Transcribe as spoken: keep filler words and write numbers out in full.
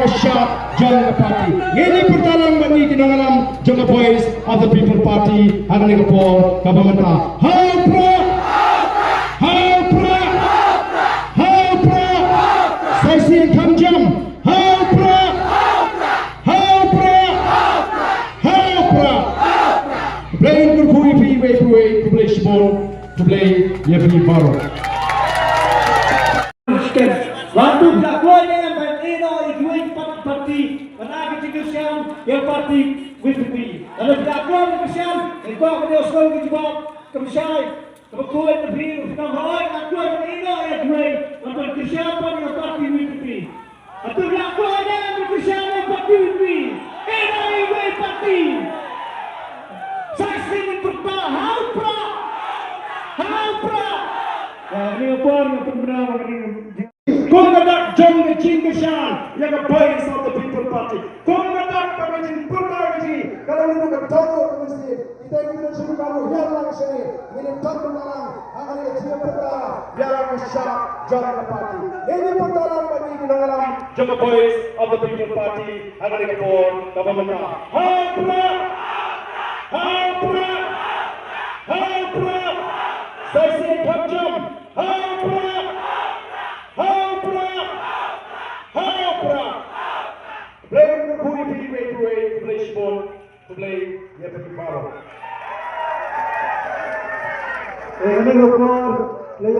Shah jong ka party. Ngin ïa pyrta lang bad ngi ki nongïalam jong ka Voice of the People Party ha kane ka por kaba mynta. Ha u Prah! Ha u Prah! Ha u Prah! Sa shisien kham jam. Ha u Prah! Ha u Prah! Ha u Prah! Khublei, khublei ïa phi, khublei, khublei shibun, khublei ïa phi baroh. Wat tu phi la kloi ne em ban ïehnoh ïa kiwei ki party, ban ai ka jingkyrshan ïa ka party V P P. Lada phi la kloi ban kyrshan, ngi kwah ban ïohsngew ka jubab kaba shai, kaba khuid na phi, ba phi nang hoi, la kloi ban ïehnoh ïa kiwei, ban ban kyrshan pat ïa ka party V P P. Hato phi la kloi ne em ban kyrshan ïa ka party V P P? Ïehnoh ïa kiwei ki party. Sa shisien ngin pyrta, ha u Prah! Ha u Prah! Ïa, kane ka por nga pynbna ba kane ka Kum ka dak jong ka jingkyrshan ïa ka Voice of the People Party. Kum ka dak ka jingpyrta ka jong ngi ka long naduh ka daw ka mynsiem. Kita ki nongshong ka long ïa lang shane. Ngin ïa pynbna lang ha kane ka jingpyrta ïa ka shah jong ka party. Ngin ïa pynbna lang bad ngi ki nongïalam jong ka Voice of the People Party ha kane ka por kaba mynta. Ha u Prah! Ha u Prah! Ha u Prah! Sa shisien kham jam. Ha u Prah! Ha u Prah! Ha u Prah! Khublei, khublei, khublei, khublei shibun, khublei ïa phi baroh. Eh, kane ka por,